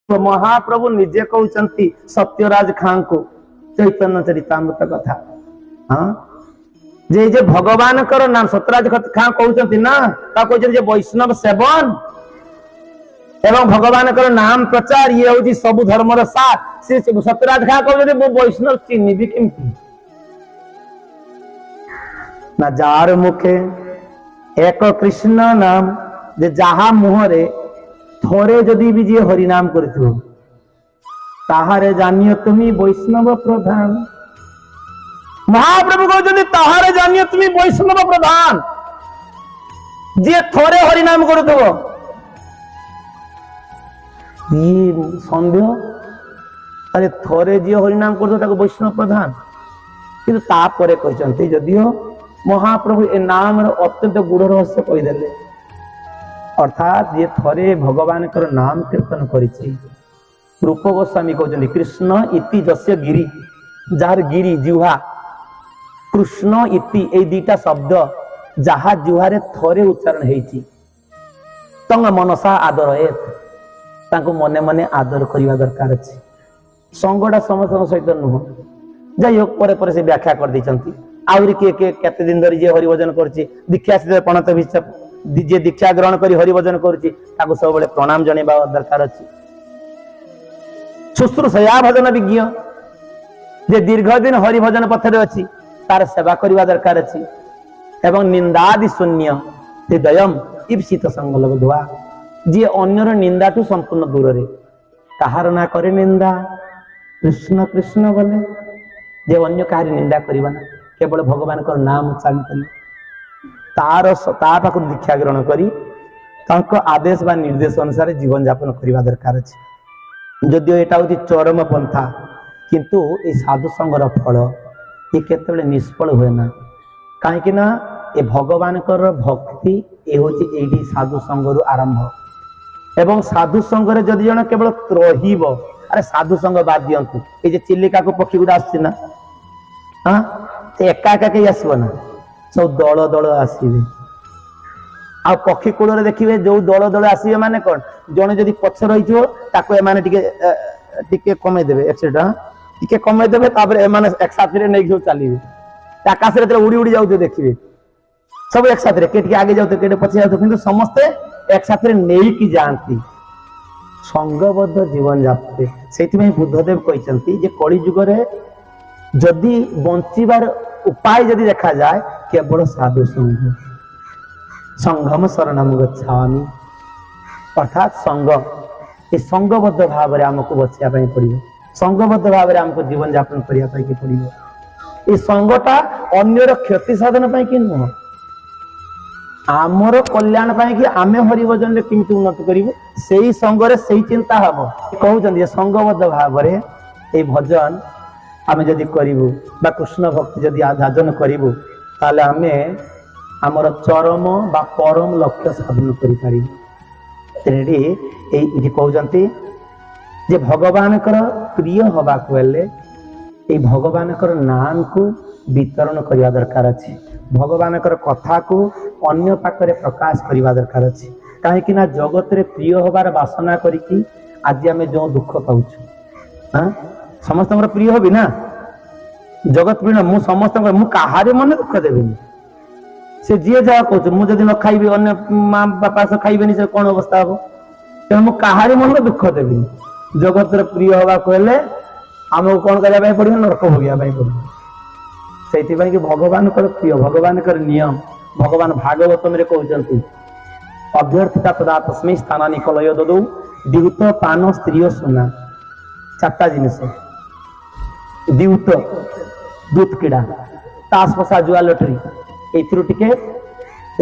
ମହାପ୍ରଭୁ ନିଜେ କହୁଛନ୍ତି ସତ୍ୟରାଜ ଖାଁଙ୍କୁ ଚୈତନ୍ୟ ଚରିତାମୃତ କଥା। ହଁ, ଯେ ଏଇ ଯେ ଭଗବାନଙ୍କର ନାମ ସତ୍ୟରାଜ ଖାଁ କହୁଛନ୍ତି ନା, ତା କହୁଛନ୍ତି ଯେ ବୈଷ୍ଣବ ସେବନ ଏବଂ ଭଗବାନଙ୍କର ନାମ ପ୍ରଚାର ଇଏ ହଉଛି ସବୁ ଧର୍ମର ସାର। ସେ ସତ୍ୟରାଜ ଖାଁ କହୁଛନ୍ତି, ମୁଁ ବୈଷ୍ଣବ ଚିହ୍ନିବି କେମିତି? ନା, ଯାର ମୁଖେ ଏକ କୃଷ୍ଣ ନାମ, ଯେ ଯାହା ମୁହଁରେ ଥରେ ଯଦି ବି ଯିଏ ହରିନାମ କରିଥିବ, ତାହାରେ ଜାନିଅ তুমি ବୈଷ୍ଣବ ପ୍ରଧାନ। ମହାପ୍ରଭୁ କହୁଛନ୍ତି, ତାହାରେ ଜାନିଅ তুমি ବୈଷ୍ଣବ ପ୍ରଧାନ, ଯିଏ ଥରେ ହରିନାମ କରୁଥିବ। ଇଏ ସନ୍ଦେହ, ଆରେ ଥରେ ଯିଏ ହରିନାମ କରୁଥିବ ତାକୁ ବୈଷ୍ଣବ ପ୍ରଧାନ? କିନ୍ତୁ ତାପରେ କହିଛନ୍ତି, ଯଦିଓ ମହାପ୍ରଭୁ ଏ ନାମର ଅତ୍ୟନ୍ତ ଗୁଢ ରହସ୍ୟ କହିଦେଲେ, ଅର୍ଥାତ୍ ଯିଏ ଥରେ ଭଗବାନଙ୍କର ନାମ କୀର୍ତ୍ତନ କରିଛି। ରୂପ ଗୋସ୍ୱାମୀ କହୁଛନ୍ତି, କୃଷ୍ଣ ଇତି ଯସ୍ୟ ଗିରି, ଯାହାର ଗିରି ଜିହ୍ୱା, କୃଷ୍ଣ ଇତି ଏଇ ଦିଟା ଶବ୍ଦ ଯାହା ଜିହ୍ୱାରେ ଥରେ ଉଚ୍ଚାରଣ ହେଇଛି, ତଙ୍ଗ ମନସା ଆଦର ଏ, ତାଙ୍କୁ ମନେ ମନେ ଆଦର କରିବା ଦରକାର ଅଛି। ସଙ୍ଗଟା ସମସ୍ତଙ୍କ ସହିତ ନୁହଁ। ଯାଇ ହୋକ, ପରେ ପରେ ସେ ବ୍ୟାଖ୍ୟା କରିଦେଇଛନ୍ତି। ଆହୁରି କିଏ କିଏ କେତେ ଦିନ ଧରି ଯିଏ ହରିଭଜନ କରୁଛି, ଦୀକ୍ଷା ପ୍ରଣତ ଯିଏ ଦୀକ୍ଷା ଗ୍ରହଣ କରି ହରିଭଜନ କରୁଛି, ତାକୁ ସବୁବେଳେ ପ୍ରଣାମ ଜଣେଇବା ଦରକାର ଅଛି। ଶୁଶ୍ରୂଷୟା ଭଜନ ବିଜ୍ଞ, ଯେ ଦୀର୍ଘ ଦିନ ହରିଭଜନ ପଥରେ ଅଛି, ତାର ସେବା କରିବା ଦରକାର ଅଛି। ଏବଂ ନିନ୍ଦାଦି ଶୂନ୍ୟ ହୃଦୟମ ଇପ୍ସିତ ସଙ୍ଗଲବ୍ଧ୍ୱା, ଯିଏ ଅନ୍ୟର ନିନ୍ଦାଠୁ ସମ୍ପୂର୍ଣ୍ଣ ଦୂରରେ, କାହାର ନା କରେ ନିନ୍ଦା କୃଷ୍ଣ କୃଷ୍ଣ ବୋଲେ, ଯେ ଅନ୍ୟ କାହାରି ନିନ୍ଦା କରିବ ନା, କେବଳ ଭଗବାନଙ୍କର ନାମ ଉଚ୍ଚାରଣ କରିବ, ତାର ତା ପାଖରୁ ଦୀକ୍ଷା ଗ୍ରହଣ କରି ତାଙ୍କ ଆଦେଶ ବା ନିର୍ଦ୍ଦେଶ ଅନୁସାରେ ଜୀବନ ଯାପନ କରିବା ଦରକାର ଅଛି। ଯଦିଓ ଏଇଟା ହଉଛି ଚରମ ପନ୍ଥା, କିନ୍ତୁ ଏଇ ସାଧୁ ସଙ୍ଗର ଫଳ ଏ କେତେବେଳେ ନିଷ୍ଫଳ ହୁଏ ନା। କାହିଁକି ନା ଏ ଭଗବାନଙ୍କର ଭକ୍ତି ଏ ହଉଛି ଏଇଠି ସାଧୁ ସଙ୍ଗରୁ ଆରମ୍ଭ। ଏବଂ ସାଧୁ ସଙ୍ଗରେ ଯଦି ଜଣେ କେବଳ ରହିବ, ଆରେ ସାଧୁ ସଙ୍ଗ ବାଦ ଦିଅନ୍ତୁ, ଏଇ ଯେ ଚିଲିକାକୁ ପକ୍ଷୀ ଗୁଡା ଆସୁଛି ନା, ହଁ, ଏକା ଏକା କେହି ଆସିବ ନା, ସବୁ ଦଳ ଦଳ ଆସିବେ। ଆଉ ପକ୍ଷୀ କୂଳରେ ଦେଖିବେ, ଯୋଉ ଦଳ ଦଳ ଆସିବେ, ମାନେ କଣ, ଜଣେ ଯଦି ପଛ ରହିଯିବ, ତାକୁ ଏମାନେ ଟିକେ ଟିକେ କମେଇ ଦେବେ, ଏକ୍ସିଡେଣ୍ଟ ଟିକେ କମେଇ ଦେବେ, ତାପରେ ଏମାନେ ଏକସାଥିରେ ନେଇକି ସବୁ ଚାଲିବେ। ଆକାଶରେ ଯେତେବେଳେ ଉଡି ଉଡି ଯାଉଥିବେ ଦେଖିବେ, ସବୁ ଏକସାଥିରେ, କିଏ ଟିକେ ଆଗେ ଯାଉଥିବେ, କିଏ ଟିକେ ପଛେ ଯାଉଥିବେ, କିନ୍ତୁ ସମସ୍ତେ ଏକସାଥିରେ ନେଇକି ଯାଆନ୍ତି ସଂଘବଦ୍ଧ ଜୀବନ ଯାପନରେ। ସେଇଥିପାଇଁ ବୁଦ୍ଧଦେବ କହିଛନ୍ତି ଯେ କଳି ଯୁଗରେ ଯଦି ବଞ୍ଚିବାର ଉପାୟ ଯଦି ଦେଖାଯାଏ, କେବଳ ସାଧୁ ସଙ୍ଗ। ସଂଘମ ଶରଣମ ଗଚ୍ଛାମି, ଅର୍ଥାତ୍ ସଙ୍ଗ, ଏ ସଂଘବଦ୍ଧ ଭାବରେ ଆମକୁ ବଞ୍ଚିବା ପାଇଁ ପଡିବ, ସଂଘବଦ୍ଧ ଭାବରେ ଆମକୁ ଜୀବନ ଯାପନ କରିବା ପାଇଁ ପଡିବ। ଏ ସଙ୍ଗଟା ଅନ୍ୟର କ୍ଷତି ସାଧନ ପାଇଁ କି ନୁହଁ, ଆମର କଲ୍ୟାଣ ପାଇଁ କି ଆମେ ହରିଭଜନରେ କେମିତି ଉନ୍ନତି କରିବୁ, ସେଇ ସଙ୍ଗରେ ସେଇ ଚିନ୍ତା ହବ। କହୁଛନ୍ତି ଯେ ସଂଘବଦ୍ଧ ଭାବରେ ଏଇ ଭଜନ ଆମେ ଯଦି କରିବୁ ବା କୃଷ୍ଣ ଭକ୍ତି ଯଦି ଯାଜନ କରିବୁ, ତାହେଲେ ଆମେ ଆମର ଚରମ ବା ପରମ ଲକ୍ଷ୍ୟ ସାଧନ କରିପାରିବୁ। ତେଣୁ ଏଠି ଏଇଠି କହୁଛନ୍ତି ଯେ ଭଗବାନଙ୍କର ପ୍ରିୟ ହବାକୁ ହେଲେ ଏଇ ଭଗବାନଙ୍କର ନାମକୁ ବିତରଣ କରିବା ଦରକାର ଅଛି, ଭଗବାନଙ୍କର କଥାକୁ ଅନ୍ୟ ପାଖରେ ପ୍ରକାଶ କରିବା ଦରକାର ଅଛି। କାହିଁକି ନା ଜଗତରେ ପ୍ରିୟ ହବାର ବାସନା କରିକି ଆଜି ଆମେ ଯୋଉ ଦୁଃଖ ପାଉଛୁ। ହଁ, ସମସ୍ତଙ୍କର ପ୍ରିୟ ହବି ନା, ଜଗତ ପ୍ରିୟ, ମୁଁ ସମସ୍ତଙ୍କର, ମୁଁ କାହାରି ମନେ ଦୁଃଖ ଦେବିନି, ସେ ଯିଏ ଯାହା କହୁଛି, ମୁଁ ଯଦି ନ ଖାଇବି, ଅନ୍ୟ ମା ବାପା ସହ ଖାଇବେନି, ସେ କଣ ଅବସ୍ଥା ହବ? ତେଣୁ ମୁଁ କାହାରି ମନରେ ଦୁଃଖ ଦେବିନି। ଜଗତର ପ୍ରିୟ ହବାକୁ ହେଲେ ଆମକୁ କଣ କରିବା ପାଇଁ ପଡିବ? ନରକ ଭୋଗିବା ପାଇଁ ପଡିବ। ସେଇଥିପାଇଁ କି ଭଗବାନଙ୍କର ପ୍ରିୟ, ଭଗବାନଙ୍କର ନିୟମ, ଭଗବାନ ଭାଗବତମରେ କହୁଛନ୍ତି, ଅଭ୍ୟର୍ଥିତା ତଦା ତସ୍ମୈ ସ୍ଥାନାନି କଲୟ ଦଦୌ ଦ୍ୟୁତ ପାନ ସ୍ତ୍ରୀ ସୁନା, ଚାରିଟା ଜିନିଷ। ଦ୍ୟୁତ, ଦୁତ କ୍ରୀଡ଼ା, ତାସ ପଶା, ଜୁଆ, ଲଟେରୀ, ଏଇଥିରୁ ଟିକେ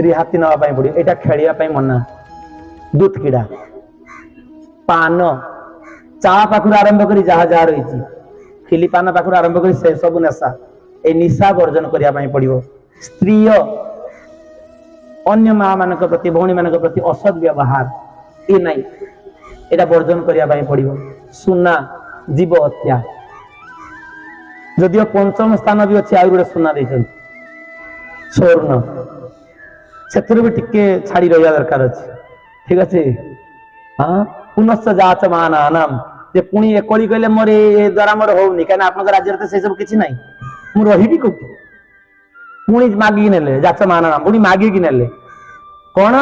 ରିହାତି ନେବା ପାଇଁ ପଡିବ। ଏଇଟା ଖେଳିବା ପାଇଁ ମନା। ଦୁତ କ୍ରୀଡ଼ା, ପାନ, ଚା ପାଖରୁ ଆରମ୍ଭ କରି ଯାହା ଯାହା ରହିଛି, ଖିଲି ପାନ ପାଖରୁ ଆରମ୍ଭ କରି ସେ ସବୁ ନେଶା, ଏଇ ନିଶା ବର୍ଜନ କରିବା ପାଇଁ ପଡିବ। ସ୍ତ୍ରୀୟ, ଅନ୍ୟ ମା ମାନଙ୍କ ପ୍ରତି, ଭଉଣୀ ମାନଙ୍କ ପ୍ରତି ଅସଦ୍ ବ୍ୟବହାର ଏ ନାଇଁ, ଏଇଟା ବର୍ଜନ କରିବା ପାଇଁ ପଡିବ। ସୁନା, ଜୀବ ହତ୍ୟା, ଯଦିଓ ପଞ୍ଚମ ସ୍ଥାନ ବି ଅଛି, ଆଉ ଗୋଟେ ସୁନା ଦେଇଛନ୍ତି ସ୍ୱର୍ଣ୍ଣ, ସେଥିରୁ ବି ଟିକେ ଛାଡି ରହିବା ଦରକାର ଅଛି। ଠିକ ଅଛି। ହଁ। ପୁନଶ୍ଚ ଯାଚମାନାନାମ, ଯେ ପୁଣି ଏକଳି କହିଲେ ମୋର ଏ ଦ୍ୱାରା ମୋର ହଉନି, କାହିଁକିନା ଆପଣଙ୍କ ରାଜ୍ୟରେ ତ ସେ ସବୁ କିଛି ନାହିଁ, ମୁଁ ରହିବି କୋଉଠି? ପୁଣି ମାଗିକି ନେଲେ, ଯାଚମାନାନାମ, ପୁଣି ମାଗିକି ନେଲେ କଣ?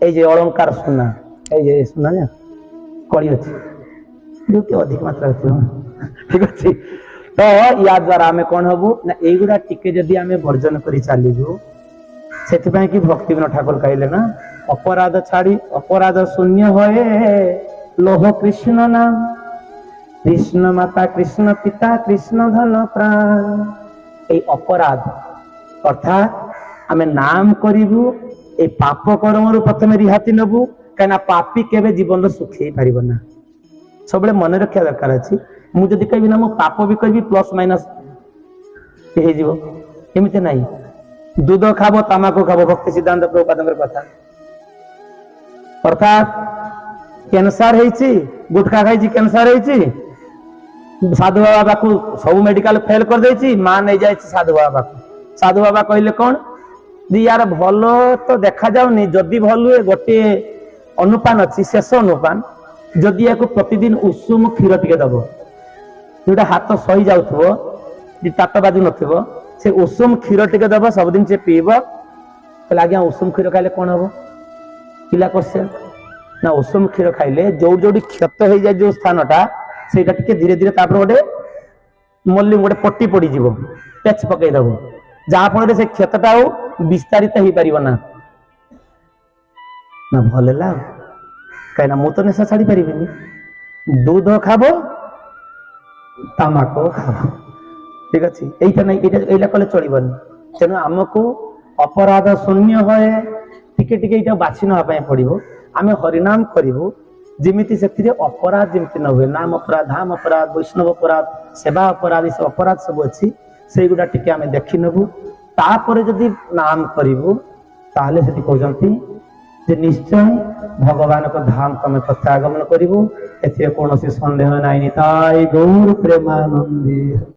ଏଇ ଯେ ଅଳଙ୍କାର ସୁନା, ଏଇ ଯେ ସୁନା ନା କଳି ଅଛି, ଯୋଉଠି ଅଧିକ ମାତ୍ରାରେ ଥିବ, ଠିକ ଅଛି। ତ ୟା ଦ୍ୱାରା ଆମେ କଣ ହବୁ ନା, ଏଇଗୁଡା ଟିକେ ଯଦି ଆମେ ବର୍ଜନ କରି ଚାଲିବୁ, ସେଥିପାଇଁ କି ଭକ୍ତି ବିନୋଦ ଠାକୁର କହିଲେ ନା, ଅପରାଧ ଛାଡି ଅପରାଧ ଶୂନ୍ୟ ହଏ ଲୋହ କୃଷ୍ଣ ନାମ, କୃଷ୍ଣ ମାତା କୃଷ୍ଣ ପିତା କୃଷ୍ଣ ଧନ ପ୍ରାଣ। ଏଇ ଅପରାଧ ଅର୍ଥାତ୍ ଆମେ ନାମ କରିବୁ, ଏଇ ପାପ କର୍ମରୁ ପ୍ରଥମେ ରିହାତି ନେବୁ, କାହିଁକିନା ପାପି କେବେ ଜୀବନରେ ସୁଖୀ ହେଇପାରିବ ନା। ସବୁବେଳେ ମନେ ରଖିବା ଦରକାର ଅଛି। ମୁଁ ଯଦି କହିବି ନା ମୁଁ ପାପ ବି କରିବି, ପ୍ଲସ ମାଇନସ ହେଇଯିବ, ଏମିତି ନାହିଁ। ଦୁଧ ଖାବ ତାମାକୁ ଖାବ, ଭକ୍ତି ସିଦ୍ଧାନ୍ତ ପ୍ରଭୁପାଦଙ୍କର କଥା। ଅର୍ଥାତ୍ କ୍ୟାନ୍ସର ହେଇଛି, ଗୁଟଖା ଖାଇଛି କ୍ୟାନ୍ସର ହେଇଛି, ସାଧୁ ବାବା ପାଖକୁ ସବୁ ମେଡିକାଲ ଫେଲ କରିଦେଇଛି, ମା ନେଇଯାଇଛି ସାଧୁ ବାବା ପାଖକୁ। ସାଧୁ ବାବା କହିଲେ କଣ ଯେ ୟାର ଭଲ ତ ଦେଖାଯାଉନି, ଯଦି ଭଲ ହୁଏ ଗୋଟିଏ ଅନୁପାନ ଅଛି, ଶେଷ ଅନୁପାନ, ଯଦି ୟାକୁ ପ୍ରତିଦିନ ଉଷୁମ କ୍ଷୀର ଟିକେ ଦବ, ଯୋଉଟା ହାତ ସହି ଯାଉଥିବ, ତାତ ବାଜୁ ନଥିବ, ସେ ଉଷୁମ କ୍ଷୀର ଟିକେ ଦବ, ସବୁଦିନ ସେ ପିଇବ। କହିଲେ ଆଜ୍ଞା ଉଷୁମ କ୍ଷୀର ଖାଇଲେ କଣ ହବ? ପିଲା କ୍ୱେଶ୍ଚନ ନା, ଉଷୁମ କ୍ଷୀର ଖାଇଲେ ଯୋଉଠି ଯୋଉଠି କ୍ଷତ ହେଇଯାଏ ଯୋଉ ସ୍ଥାନଟା, ସେଇଟା ଟିକେ ଧୀରେ ଧୀରେ ତାପରେ ଗୋଟେ ମଲ୍ଲି ଗୋଟେ ପଟି ପଡିଯିବ, ପେଚ ପକେଇଦବ, ଯାହା ଫଳରେ ସେ କ୍ଷତଟା ଆଉ ବିସ୍ତାରିତ ହେଇପାରିବ ନା। ନା ଭଲ ହେଲା ଆଉ, କାହିଁକିନା ମୁଁ ତ ନିଶା ଛାଡି ପାରିବିନି। ଦୁଧ ଖାବ ତାମାକ ଖାବ, ଠିକ ଅଛି, ଏଇଟା ନାଇଁ, ଏଇଟା ଏଇଟା କଲେ ଚଳିବନି। ତେଣୁ ଆମକୁ ଅପରାଧ ଶୂନ୍ୟ ହଏ ଟିକେ ଟିକେ ଏଇଟା ବାଛି ନେବା ପାଇଁ ପଡିବ। ଆମେ ହରିନାମ କରିବୁ ଯେମିତି ସେଥିରେ ଅପରାଧ ଯେମିତି ନ ହୁଏ, ନାମ ଅପରାଧ, ଧାମ ଅପରାଧ, ବୈଷ୍ଣବ ଅପରାଧ, ସେବା ଅପରାଧ, ଏସବୁ ଅପରାଧ ସବୁ ଅଛି, ସେଇଗୁଡ଼ା ଟିକେ ଆମେ ଦେଖି ନେବୁ। ତାପରେ ଯଦି ନାମ କରିବୁ, ତାହେଲେ ସେଠି କହୁଛନ୍ତି ଯେ ନିଶ୍ଚୟ ଭଗବାନଙ୍କ ଧାମକୁ ଆମେ ପ୍ରତ୍ୟାଗମନ କରିବୁ, ଏଥିରେ କୌଣସି ସନ୍ଦେହ ନାହିଁ। ନିତାଇ ଗୌର ପ୍ରେମାନନ୍ଦେ।